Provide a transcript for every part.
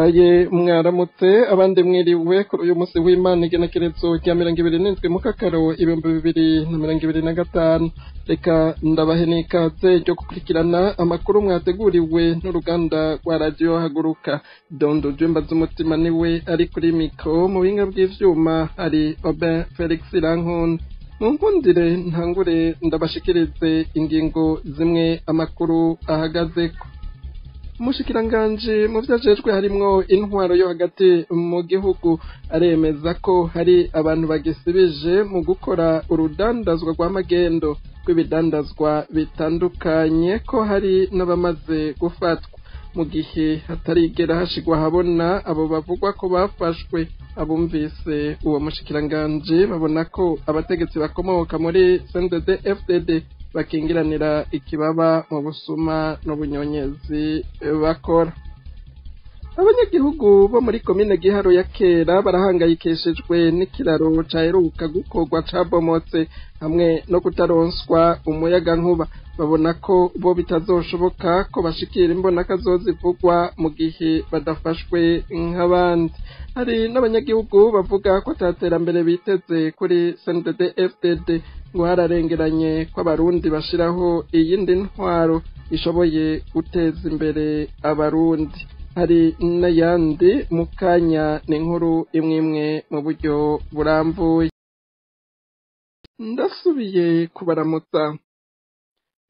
Ndabahaye mwaramutse, abandi mwiriwe kuri uyu musi w'Imana, igenekerezo rya 27 mukakaro 2025. Reka ndabahe n'ikaze ryo gukurikirana amakuru mwateguriwe n'uruganda rwa Radiyo Haguruka. Dondo Jwemba z'umutima niwe ari kuri mikro, mu buhinga bw'ivyuma hari Obin Felix Irankunda. Munkundire ntangure ndabashikirize ingingo zimwe amakuru ahagazeko. Umushikiranganji mu vyajejwe harimwo intwaro yo hagati mu gihugu aremeza ko hari abantu bagisibije mu gukora urudandazwa rw'amagendo rw'ibidandazwa bitandukanye, ko hari n'abamaze gufatwa, mu gihe hatarigera hashigwa habona abo bavugwa ko bafashwe. Abumvise uwo mushikiranganji babona ko abategetsi bakomoka muri CNDD FDD bakingiranira ikibaba mu busuma n'ubunyonyezi bakora. Abanyagihugu bo muri komine Giharo ya kera barahangayikishijwe n'ikiraro caheruka gukorwa cabomotse hamwe no kutaronswa umuyagankuba. Babona ko bo bitazoshoboka ko bashikira imbonakazoza ivugwa mu gihe badafashwe nk'abandi. Hari n'abanyagihugu bavuga ko ataterambere biteze kuri CNDD FDD, ngo hararengeranye ko abarundi bashiraho iyindi ntwaro ishoboye guteza imbere abarundi. Hari n'ayandi mu kanya, n'inkuru imwe mu buryo burambuye. Ndasubiye kubaramutsa.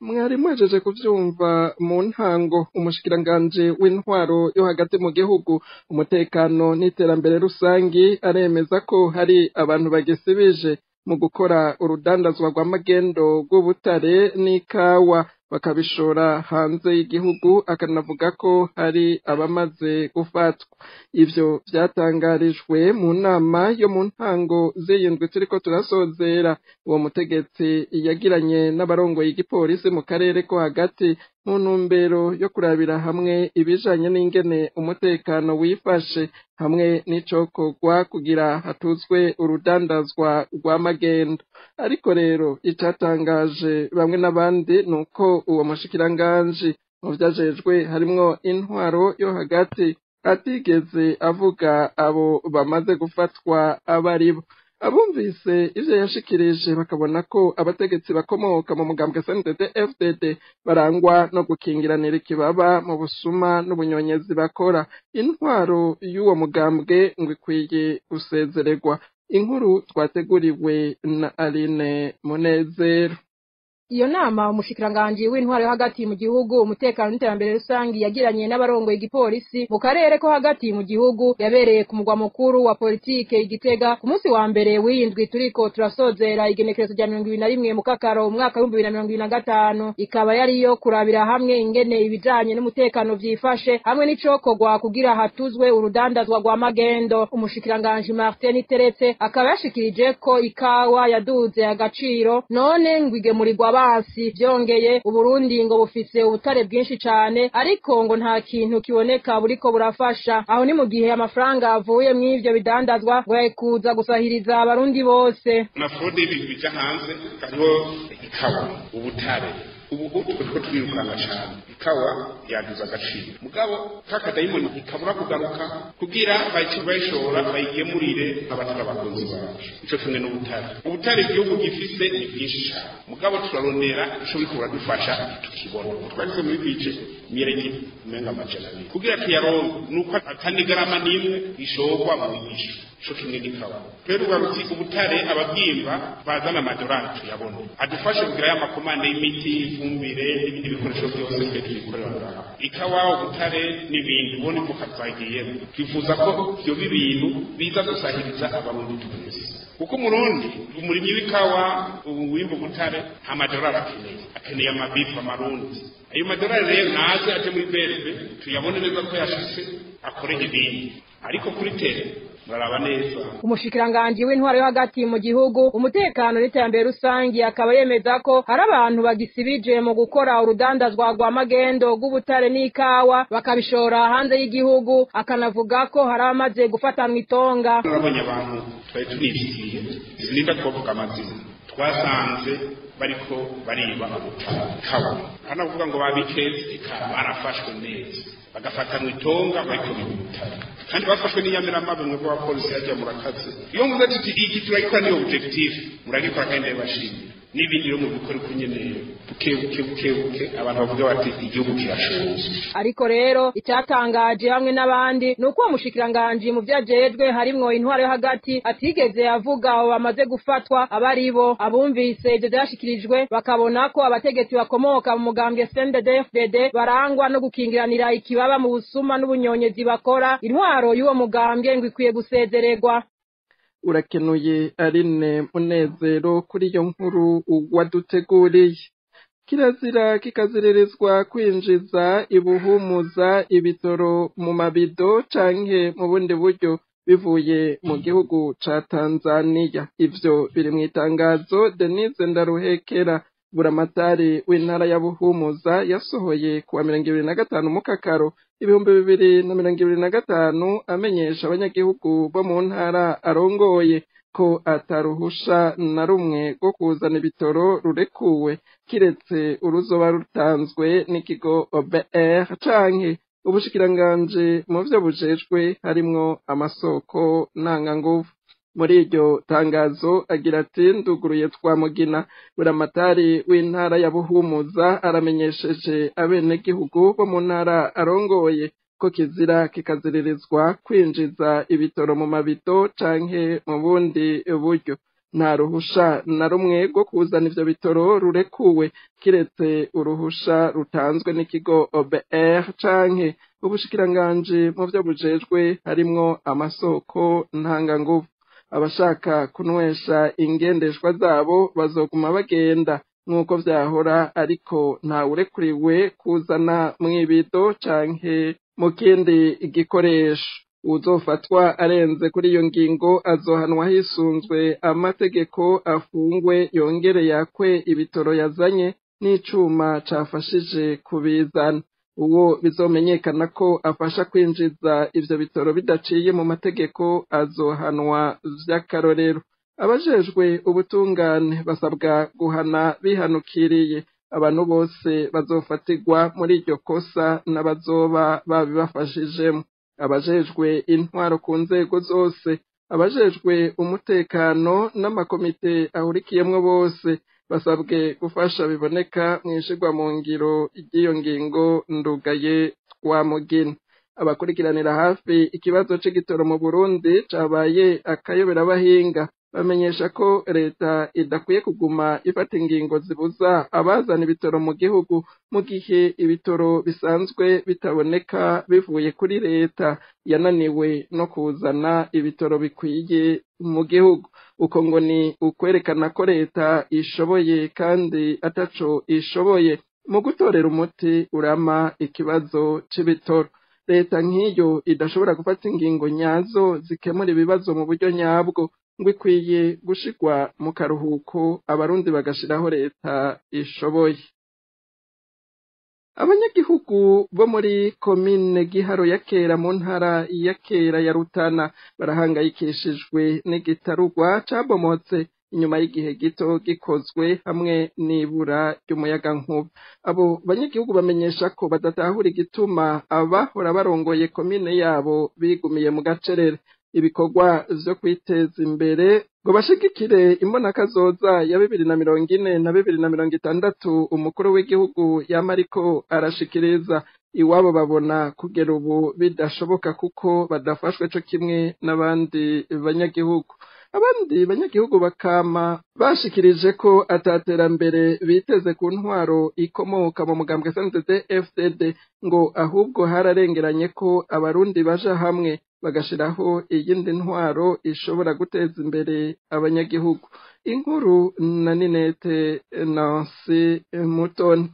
Mwari mwejeje kuvyumva mu ntango, umushikiranganji w'intwaro yo hagati mu gihugu, umutekano n'iterambere rusangi aremeza ko hari abantu bagisibije mu gukora urudandazwa rw'amagendo rw'ubutare n'ikawa, bakabishora hanze y'igihugu, akanavuga ko hari abamaze gufatwa. Ivyo vyatangarijwe mu nama yo mu ntango z'iyindwi turiko turasozera, uwo mutegetsi yagiranye n'abarongoye igipolisi mu karere ko hagati, mu ntumbero yo kurabira hamwe ibijanye n'ingene umutekano wifashe hamwe n'icokorwa kugira hatuzwe urudandazwa rw'amagendo. Ariko rero icatangaje bamwe n'abandi nuko uwo mushikiranganji mu vyajejwe harimwo intwaro yo hagati atigeze avuga abo bamaze gufatwa abaribo. Abumvise ivyo yashikirije bakabona ko abategetsi bakomoka mu mugambwe CNDD FDD barangwa no gukingiranira ikibaba mu busuma n'ubunyonyezi bakora. Intwaro y'uwo mugambwe ngo ikwiye gusezererwa. Inkuru twateguriwe na Aline Munezero. Iyo nama umushikiranganji w'intwaro yo hagati mu gihugu, umutekano n'iterambere rusangi yagiranye n'abarongoye igipolisi mu karere ko hagati mu gihugu yabereye ku mugwa mukuru wa politike Igitega ku munsi wa mbere w'indwi turiko turasozera, igenekerezo rya 21 mukakaro umwaka w'2025, ikaba yariyo kurabira hamwe ingene ibijanye n'umutekano vyifashe hamwe n'icokorwa kugira hatuzwe urudandazwa rwa magendo. Umushikiranganji Martin Teretse akaba yashikirije ko ikawa yaduze agaciro none ngo igemurirwa basi. Vyongeye, Uburundi ngo bufise ubutare bwinshi cane, ariko ngo nta kintu kiboneka buriko burafasha. Aho ni mu gihe amafaranga avuye mw'ivyo bidandazwa ngo yayikuza gusahiriza abarundi bose. Na fraude y'ibintu bija hanze, hariho ikawa, ubutare. Ubu turiko twirukanga cane, ikawa yaduze agaciro, mugabo kakadayimoni ntikabura kugaruka kugira bayishora bayigemurire abatari abakunzi bacu. Ico kimwe n'ubutare. Ubutare igihugu gifise ni bwinshi cane, mugabo turarondera ico biriko buradufasha tukibona. Twagize muri budget mirenge umenga 200 kugira tuyaronke, nuko atanigarama n'imwe ishorwa mu nyishu. Ico kimwe n'ikawa rero, ugarutse ubutare, ababyimba bazana amadorari tuyabone, adufashe kugira ya makomande y'imiti, ifumbire n'ibindi bikoresho byose twe tubikorera ngaha. Ikawa, ubutare n'ibindi, ubona ivuka zagiyemo, twifuza ko ivyo bibintu biza gusahiriza abarundi twese, kuko umurundi umurimyi w'ikawa wimba ubutare nta madorari akeneye, akeneye amabifu amarundi. Ayo madorari rero naze aje muri BRB, tuyabone neza ko yashitse, akore ibindi, ariko kuri tere muraraba neza. Umushikiranganji w'intwaro yo hagati mu gihugu, umutekano n'iterambere rusangi akaba yemeza ko hari abantu bagisibije mu gukora urudandazwa rwa magendo rw'ubutare n'ikawa, bakabishora hanze y'igihugu, akanavuga ko hari abamaze gufatanwa itonga. Nabonye abantu twari tunifitiye, sininda kubavuga amazina, twasanze bariko bariba ubutare, ikawa. Hano kuvuga ngo babikeze, ikawa barafashwe neza. Bagafatanwa itonga bariko bihutana kandi bafashwe n'inyamiramabi mwe bw'abapolisi yagiye murakaze. Iyo muze tuti iki turagikora ni objectif, muragikora kandi ndabashimira. N'ibindi rero mubikora uko nyene buke buke buke buke, abantu bavuga bati igihugu kirashoboye. Ariko rero icyatangaje hamwe n'abandi ni uko uwo mushikiranganji mu vyajejwe harimwo intwaro yo hagati atigeze avuga abo bamaze gufatwa abaribo. Abumvise ivyo vyashikirijwe bakabona ko abategetsi bakomoka mu mugambwe CNDD-FDD barangwa no gukingiranira ikibaba mu busuma n'ubunyonyezi bakora. Intwaro y'uwo mugambwe ngo ikwiye gusezererwa. Urakenuye Aline Munezero kuri iyo nkuru waduteguriye. Kirazira kikaziririzwa kwinjiza ibuhumuza ibitoro mu mabido canke mu bundi buryo bivuye mu gihugu ca Tanzania. Ivyo biri mu itangazo Denise Ndaruhekera, buramatari w'intara ya Buhumuza, yasohoye kuwa 25 Mukakaro 2025, amenyesha abanyagihugu bo mu ntara arongoye ko ataruhusha na rumwe rwo kuzana ibitoro rurekuwe kiretse uruzoba rutanzwe n'ikigo OBR canke ubushikiranganji mu vyo bujejwe harimwo amasoko ntanganguvu. Muri iryo tangazo agira ati: "Nduguruye Twamugina, buramatari w'intara ya Buhumuza aramenyesheje abenegihugu bo mu ntara arongoye ko kizira kikaziririzwa kwinjiza ibitoro mu mabido canke mu bundi buryo. Nta ruhusha na rumwe rwo kuzana ivyo bitoro rurekuwe kiretse uruhusha rutanzwe n'ikigo OBR canke ubushikiranganji mu vyo bujejwe harimwo amasoko ntanganguvu. Abashaka kunywesha ingendeshwa zabo bazoguma bagenda nk'uko vyahora, ariko ntawurekuriwe kuzana mw'ibido canke mu kindi gikoresho. Uwuzofatwa arenze kuri iyo ngingo azohanwa hisunzwe amategeko, afungwe yongere yakwe ibitoro yazanye n'icuma cafashije kubizana. Uwo bizomenyekana ko afasha kwinjiza ivyo bitoro bidaciye mu mategeko azohanwa vy'akarorero. Abajejwe ubutungane basabwa guhana bihanukiriye abantu bose bazofatirwa muri iryo kosa n'abazoba babibafashijemo. Abajejwe intwaro ku nzego zose, abajejwe umutekano n'amakomite ahurikiyemwo bose basabwe gufasha biboneka mw'ishirwa mu ngiro ry'iyo ngingo ndugaye Twamugina." Abakurikiranira hafi ikibazo c'igitoro mu Burundi cabaye akayoberabahinga bamenyesha ko leta idakwiye kuguma ifata ingingo zibuza abazana ibitoro mu gihugu mu gihe ibitoro bisanzwe bitaboneka bivuye kuri leta yananiwe no kuzana ibitoro bikwiye mu gihugu. Uko ngo ni ukwerekana ko leta ishoboye kandi ataco ishoboye mu gutorera umuti urama ikibazo c'ibitoro. Leta nk'iyo idashobora gufata ingingo nyazo zikemura ibibazo mu buryo nyabwo ngo ikwiye gushirwa mu karuhuko, abarundi bagashiraho leta ishoboye. Abanyagihugu bo muri komine Giharo ya Kera mu ntara ya Kera ya Rutana barahangayikishijwe n'igitarugwa cabomotse inyuma y'igihe gito gikozwe hamwe n'ibura ry'umuyagankuba. Abo banyagihugu bamenyesha ko badatahura igituma abahora barongoye komine yabo bigumiye mu gacerere ibikorwa vyo kwiteza imbere ngo bashigikire imbonakazoza ya 2040 na 2060 umukuru w'igihugu yama ariko arashikiriza. Iwabo babona kugera ubu bidashoboka kuko badafashwe co kimwe n'abandi banyagihugu. Abandi banyagihugu bakama bashikirije ko ataterambere biteze ku ntwaro ikomoka mu mugambwe SNDD FDD, ngo ahubwo hararengeranye ko abarundi baja hamwe bagashiraho iyindi ntwaro ishobora guteza imbere abanyagihugu. Inkuru na Ninete Nancy Mutoni.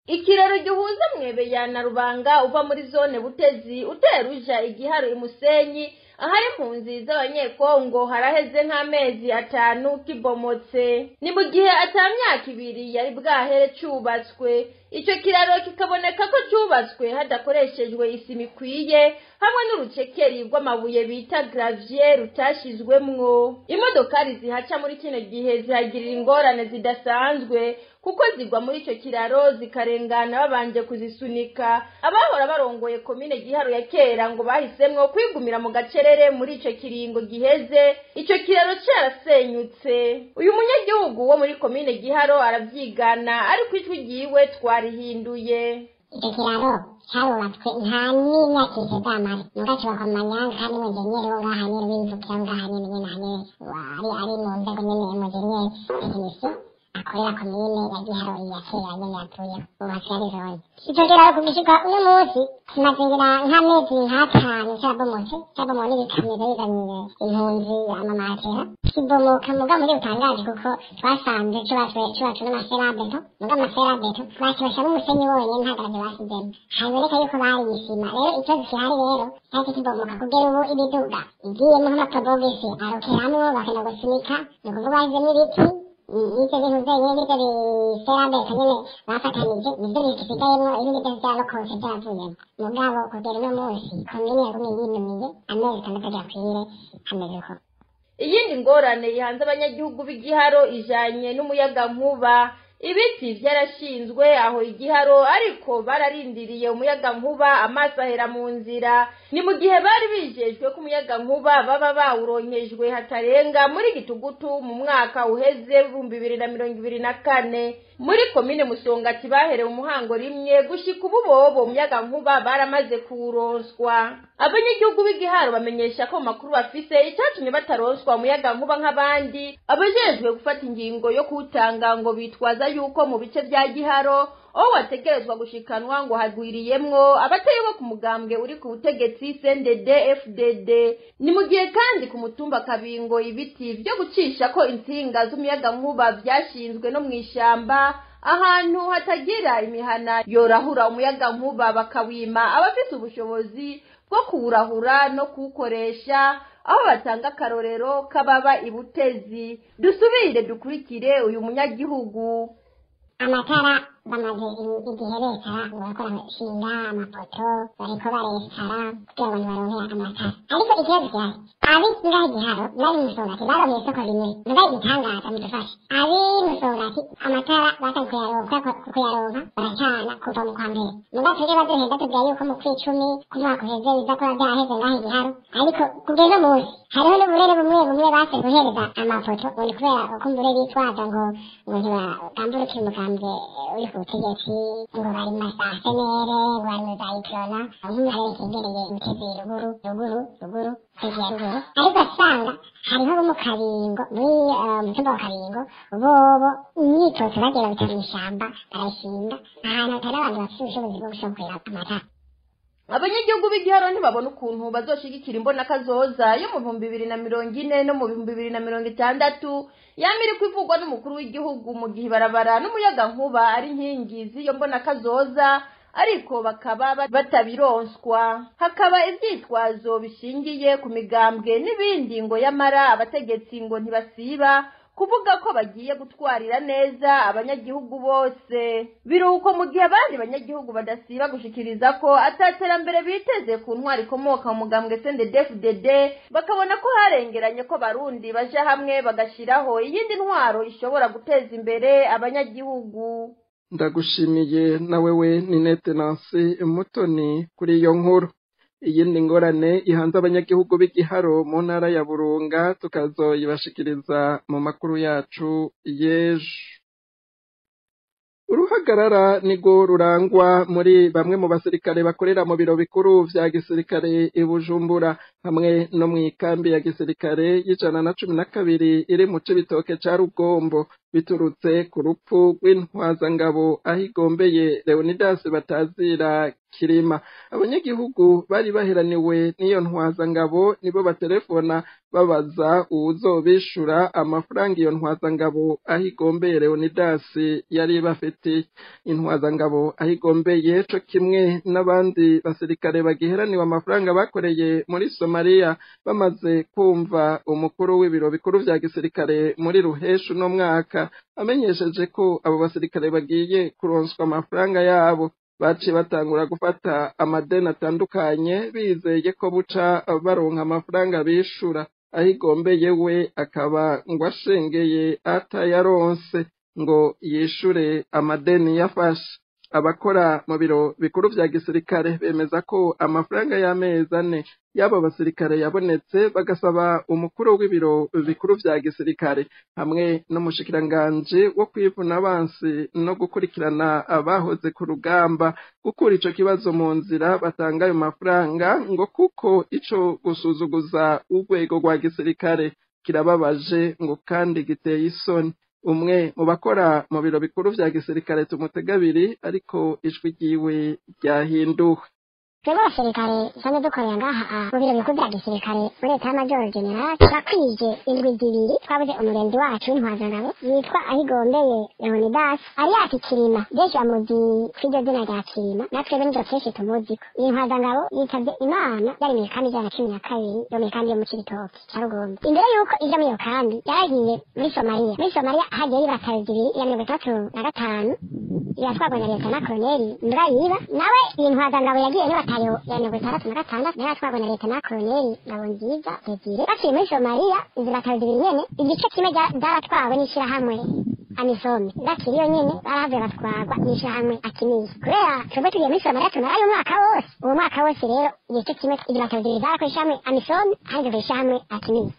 Ikiraro gihuza Mwebeya na Rubanga uva muri zone Butezi utera uja Igiharo Imusenyi Ahari impunzi z'Abanyekongo haraheze nk'amezi 5 kibomotse. Ni mu gihe ata myaka 2 yari bwahere cubatswe. Ico kiraro kikaboneka ko cubatswe hadakoreshejwe isima ikwiye hamwe n'urucekeri rw'amabuye bita gravier rutashizwemwo. Imodokari zihaca muri kino gihe zihagirira ingorane zidasanzwe kuko zigwa muri ico kiraro zikarengana babanje kuzisunika. Abahora barongoye komine Giharo ya kera ngo bahisemwo kwigumira mu gacerere muri ico kiringo giheze ico kiraro carasenyutse. Uyu munyagihugu wo muri komine Giharo aravyigana ariko ijwi ryiwe twarihinduye. Icyo kiraro cyarubatswe nta n'imyaka iheze amara muga cyubakwa mu manyanga kandi umujeniyeri wo ngaha nyene w'imvukira ngaha nyene nyene nyene ari mu nzego nyene umujeniyeri tekinisiye akorera komine ya Giharo ya kera nyene yatuyeho ubu hasigaye ari zone. Ico kiraro kugishika uno munsi kimaze ngira nk'amezi nk'atanu carabomotse, carabomowe n'ibikamyo vyari bizanye impunzi amamatera kibomoka. Muga muri butangaje kuko twasanze cubatswe n'amaserabeto, muga amaserabeto bakibashamwo umusenyi wonyene nta garaje basizemwo, haboneka yuko bariye isima. Rero ikibazo gihari rero cahise kibomoka kugera ubu ibiduga igiyemwo nk'amatobogisi arokeramwo bakenda gusunika, ni ukuvuga basizemwo ibiti n'ivyo bintu vyenyene n'ivyo biserabeto nyene bafatanije nivyo bisigayemwo, ibindi vyose vyararokotse vyaravuyemwo. Mugabo kugera uno munsi komine yagumye yinumiye amezi 6 agira akwire hameze uko. Iyindi ngorane ihanze abanyagihugu b'Igiharo ijanye n'umuyagankuba. Ibiti vyarashinzwe aho Igiharo ariko bararindiriye umuyagankuba amaso ahera mu nzira. Ni mu gihe bari bijejwe ko umuyagankuba baba bawuronkejwe hatarenga muri gitugutu mu mwaka uheze 2024. Muri komine Musongati baherewe umuhango rimwe gushika ubu bobo umuyagankuba baramaze kuwuronswa. Abanyagihugu b'Igiharo bamenyesha ko makuru bafise icatumye bataronswa umuyagankuba nk'abandi. Abajejwe gufata ingingo yo kuwutanga ngo bitwaza yuko mu bice vya Giharo aho wategerezwa gushikanwa ngo hagwiriyemwo abatari bo ku mugambwe uri ku butegetsi CNDD FDD. Ni mu gihe kandi ku mutumba Kabingo ibiti vyo gucishako intsinga z'umuyagankuba vyashinzwe no mw'ishamba ahantu hatagira imihana yorahura umuyagankuba bakawima abafise ubushobozi bwo kuwurahura no kuwukoresha, aho batanga akarorero k'ababa ibutezi. Dusubire dukurikire uyu munyagihugu. Amatara bamaze igihe besara ngo barakora shinga amapoto bariko baresara kugira ngo baronke amatara, ariko ikibazo gihari abi ngaha Giharo nari Musongati baronkeye isoko rimwe. Muga igitangaza mudufashe abi Musongati amatara batangiye kuyaronka baracana kuva mu kwa mbere, muga twebwe baduhenda tubwira yuko mu kw'icumi ku mwaka uheze biza kuba vyaheze ngaha Giharo, ariko kugeza uno munsi hariho n'uburere bumwe bumwe base guhereza amapoto ngo ni kubera kumbure bitwaza ngo ntibagamburukire umugambwe uri ku butegetsi, ngo bari mu masasenere, ngo bari mu za iprona, nk'umwe hegereye Butezi ruguru ruguru ruguru Butezi ya ruguru, ariko asanga hariho abo mu Kabingo muri mutumba wa Kabingo bobo imyitozo bagiye babita mw'ishamba barayishinga ahantu hatari abantu bafise ubushobozi bwo gushobora amatara. Abanyagihugu b'Igiharo ntibabona ukuntu bazoshigikira imbonakazoza yo mu 2040 no mu 2060 yama iriko ivugwa n'umukuru w'igihugu mu gihe ibarabara n'umuyagankuba ari inkingi z'iyo mbonakazoza, ariko bakaba batabironswa. Hakaba ivyitwazo bishingiye ku migambwe n'ibindi ngo yamara abategetsi ngo ntibasiba kuvuga ko bagiye gutwarira neza abanyagihugu bose. Biruko mu gihe abandi banyagihugu badasiba gushikiriza ko ataterambere biteze ku ntwari ikomoka mu mugambwe CNDD-FDD, bakabona ko harengeranye ko Barundi baja hamwe bagashiraho iyindi ntwaro ishobora guteza imbere abanyagihugu. Ndagushimiye na wewe Ninete Nancy Mutoni kuri iyo nkuru. Iyindi ngorane ihanze abanyagihugu b'Igiharo mu ntara ya Burunga tukazoyibashikiriza mu makuru yacu y'ejo. Uruhagarara nirwo rurangwa muri bamwe mu basirikare bakorera mu biro bikuru vya gisirikare i Bujumbura hamwe no mw'ikambi ya gisirikare y'112 iri mu Cibitoke ca Rugombo. Biturutse ku rupfu rw'intwazangabo aho igombeye Leonidas batazira Kirima. Abanyagihugu bari baheraniwe n'iyo ntwazangabo nibo baterefona babaza uwuzobishura amafaranga iyo ntwazangabo aho igombeye Leonidas yari bafitiye. Intwazangabo aho igombeye co kimwe n'abandi basirikare bagiheraniwe amafaranga bakoreye muri Somalia bamaze kumva umukuru w'ibiro bikuru vya gisirikare muri Ruheshu no mwaka amenyesheje ko abo basirikare bagiye kuronswa amafaranga yabo, baciye batangura gufata amadeni atandukanye bizeye ko buca baronka amafaranga bishura. Aho igombeye we akaba ngo ashengeye atayaronse ngo yishure amadeni yafashe. Abakora mu biro bikuru vya gisirikare bemeza ko amafaranga y'amezi 4 y'abo basirikare yabonetse, bagasaba umukuru w'ibiro bikuru vya gisirikare hamwe n'umushikiranganji wo kwivuna abansi no gukurikirana abahoze ku rugamba gukura ico kibazo mu nzira batanga ayo mafaranga, ngo kuko ico gusuzuguza urwego rwa gisirikare kirababaje ngo kandi giteye isoni. Umwe mu bakora mu biro bikuru vya gisirikare tumutegabiri, ariko ijwi ryiwe ryahinduwe. Twebwe abasirikare dusanzwe dukorera ngaha mu biro bikuru vya gisirikare muri Etat-Major General, twakwije indwi 2 twabuze umugenzi wacu w'intwazangabo yitwa Ahigombeye Leonidas alias Kirima. Benshi bamuzi kw'iryo zina rya Kirima, natwebwe niryo kenshi tumuziko. Iyi ntwazangabo yitavye Imana yari mw'ikambi 112 yo mw'ikambi yo mu Cibitoke ca Rugombo. Imbere yuko ija muri iyo kambi yaragiye muri Somalia. Muri Somalia hagiye ibatayo 2 ya 65 iratwarwa na Leta na Koloneli Ndurayiba. Nawe iyi ntwazangabo yagiye n'ibatayo ya 66 nayo atwarwa na Leta na Koloneli Ngabonziza Desire. Baciye muri Somalia izi batayo 2 nyene, igice kimwe zaratwawe n'ishirahamwe Amisome, bakiri yo nyene barahavuye batwarwa n'ishirahamwe Akimiye. Kubera twebwe tugiye muri Somalia tumarayo umwaka wose, uwo mwaka wose rero igice kimwe izi batayo 2 zarakoze ishirahamwe Amisome, ahandi zikoresha ishirahamwe Akimiye.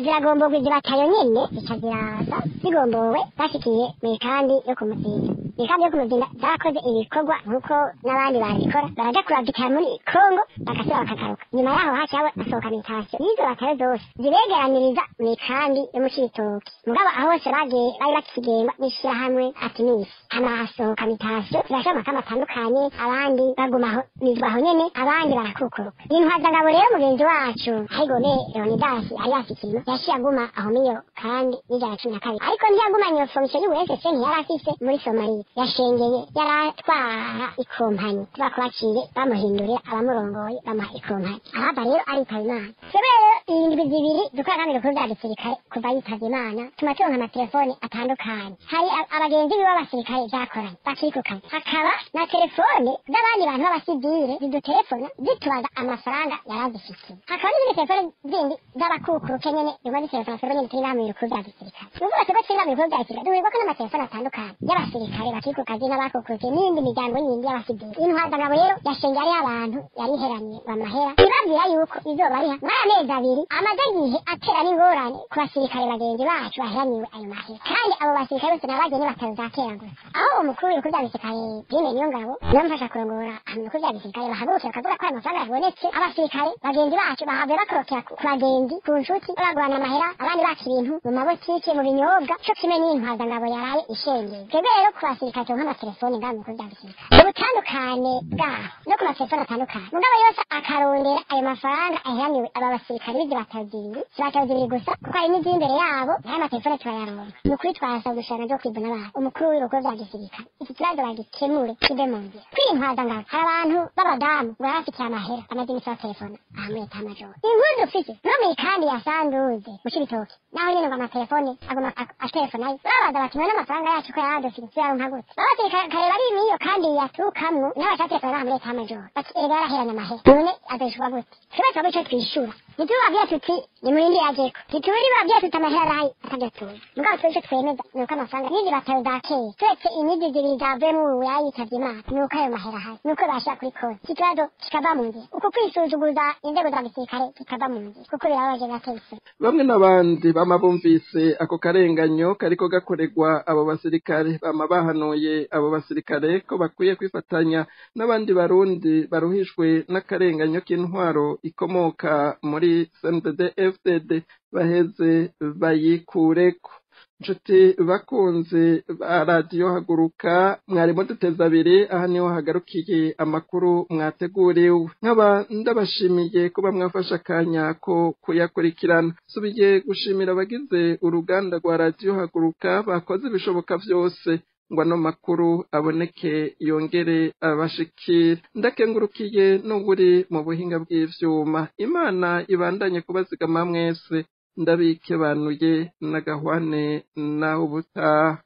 Ziragomborwa izi batayo nyene, zica ziraza zigombowe bashikiye mw'ikambi yo ku Muzinda. Mw'ikambi yo ku Muzinda zarakoze ibikorwa nk'uko n'abandi babikora, baraja kurabitara muri Kongo bagasubira bakagaruka. Nyuma yaho haciye hasohoka mitasiyo y'izo batayo zose zibegeraniriza mw'ikambi yo mu Cibitoke. Mugabo aho hose bagiye bari bakigengwa n'ishirahamwe Akimiye. Hama hasohoka mitasiyo zirashira amakamba atandukanye, abandi bagumaho nizwaho nyene, abandi barakukuruka. Intwazangabo rero mugenzi wacu Ahigomeye Leonidas alias Kirima yaciye aguma aho miyo kandi 112, ariko ntiyagumanye iyo fonction y'ubuhesese ntiyari afise muri Somalia. Yashengeye yaratwara ikompanyi, kubera ko baciye bamuhindurira abamurongoye bamuha ikompanyi. Ahava rero aritaba Imana. Twebwe rero indwi 2 dukora kandi bikuru vya gisirikare kuva yitavye Imana, tuma turonka amatelefone atandukanye. Hari abagenzi biwe b'abasirikare vyakoranye bakikukanye, hakaba na telefone z'abandi bantu b'abasivile zidutelefona zitubaza amafaranga yarazifitiye, hakaba n'izindi telefone zindi z'abakukuruke nyene ziguma zitelefona twebwe nyene turi ngaha mu biro bikuru vya gisirikare. Nukuvuga twebwe turi ngaha mu biro bikuru vya gisirikare duhurirwako n'amatelefone atandukanye y'abasirikare bakikukazi n'abakukuruke n'iyindi miryango yindi y'abasivile. Intwazangabo rero yashengeye ariho abantu yariheraniye amahera, ibabwira yuko izobariha muri aya mezi 2 amaze igihe atera n'ingorane ku basirikare bagenzi bacu baheraniwe ayo mahera. Kandi abo basirikare bose n'abagiye n'ibatayo za kera gusa. Aho umukuru w'ibikuru vya gisirikare Prime Niyongabo namufasha kurongora ahantu ibikuru vya gisirikare bahagurukiye bakavuga ko ayo mafaranga yabonetse, abasirikare bagenzi bacu bahavuye bakorokera ku bagenzi ku nshuti babagurana amahera, abandi baka ibintu mu mabotike mu binyobwa, co kimwe n'intwazangabo yaraye ishengeye. Twebwe rero ku basirikare turonka amatelefone ngaha mu bikuru vya gisirikare, ubutandukane bwaho no ku matelefone atandukanye, mugabo yose akarondera ayo mafaranga aheraniwe aba basirikare b'izi batayo 2, si batayo 2 gusa kuko hari n'izindi imbere yabo, nayo amatelefone turayaronka. Ni ukuri twasaba udushana ryo kwivuna abantu umukuru w'ibikuru vya gisirikare iki kibazo bagikemure kive mu nzira. Kw'iyi ntwazangabo hari abantu b'abadamu ngo baba bafitiye amahera bamaze imisi batelefona aha muri Etat-Major. Inkuru dufise no mw'ikambi ya Sanduze mu Cibitoke naho nyene ngo amatelefone aguma atelefonayo, babaza bati none amafaranga yacu ko yaradufite tuyaronka gute? Abasirikare bari mw'iyo kambi yaturukamwo nabo bacatelefona aha muri Etat-Major bati erega yaraheranye amahera, none azoyishurwa gute? Twebwe twabura ico twishura, ntitubabwira tuti nimurindire ajeko, ntitubabwira tuti amahera arahe atavyo tuzi. Mugabo twebwe ico twemeza nuko amafaranga n'izi batayo za kera turetse inyizi 2 zavuyemwo ubu yayitavye Imana, nuko ayo mahera ahari, nuko bashira kuri konti, iki kibazo kikava mu nzira. Uko kwisuzuguza inzego za gisirikare kikava mu nzira, kuko birababaje birateye isoni. Bamwe n'abandi bama bumvise ako karenganyo kariko gakorerwa abo basirikare, bama bahanuye abo basirikare ko bakwiye kwifatanya n'abandi barundi baruhijwe n'akarenganyo k'intwaro ikomoka muri CNDD-FDD baheze bayikureko. Nshuti bakunzi ba radiyo Haguruka, mwari muduteze abiri, aha niho hagarukiye amakuru mwateguriwe. Nkaba ndabashimiye kuba mwafashe akanya ko kuyakurikirana. Subiye gushimira abagize uruganda rwa radiyo Haguruka bakoze ibishoboka vyose ngo ano makuru aboneke yongere abashikire. Ndakengurukiye n'uburi mu buhinga bw'ivyuma. Imana ibandanye kubazigama mwese, ndabikebanuye n'agahwane naho ubutaha.